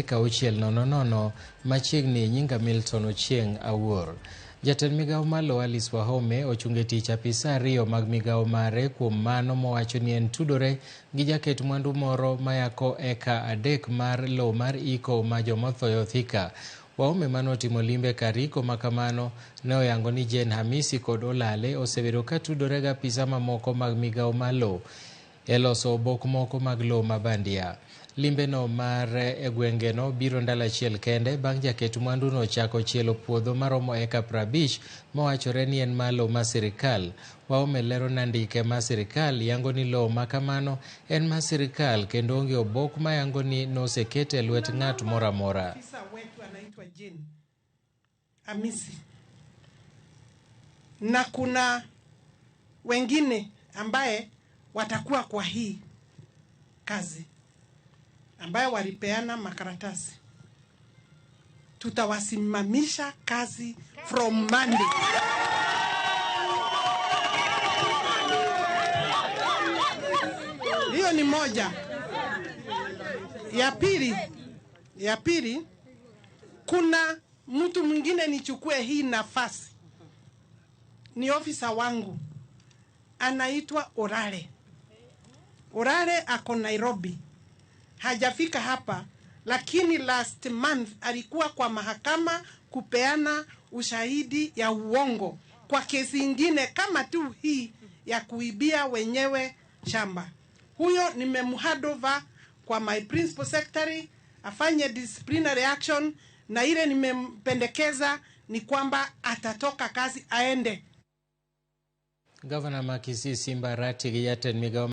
3 6 0 0 machiegni nyinga Milton Ochieng' Awuor. Jatend migawo mar lowo Alice Wahome ochungo e tich apisa ariyo mag migawo mare kuom mano mowacho ni en tudore gi jaket mwandu moro mayako eka 3 mar lowo mar iko ma jomotho Thika. Wahome manotimo limbe kar iko makamano ne oyango ni Jane Hamisi kod Olale osebedo ka tudore gi apisa mamoko mag migawo mar lowo e loso obok moko mag lowo ma bandia. Limbeno mar e gwengeno biro ndalo achiel kende bang' jaket mwanduno chako chielo puodho maromo eka 50 mowachore ni en mar lowo mar sirikal. Wahome lero ni andike mar sirikal yango ni lowo ma kamano en mar sirikal kendo onge obok mayango ni nosekete e lwet ng'at moro amora. Afisa wetu anaitwa Jane Amisi, na kuna wengine ambaye watakuwa kwa hii kazi ambaye walipeana makaratasi. Tutawasimamisha kazi from Monday. Hiyo ni moja. Ya pili, kuna mtu mwingine nichukue hii nafasi, ni ofisa wangu anaitwa Orale. Orale ako Nairobi, hajafika hapa, lakini last month alikuwa kwa mahakama kupeana ushahidi ya uongo kwa kesi ingine kama tu hii ya kuibia wenyewe shamba. Huyo nimemhandover kwa my principal secretary afanye disciplinary action, na ile nimempendekeza ni kwamba atatoka kazi aende. Gavana ma Kisii Simba Arati gi jatend migawo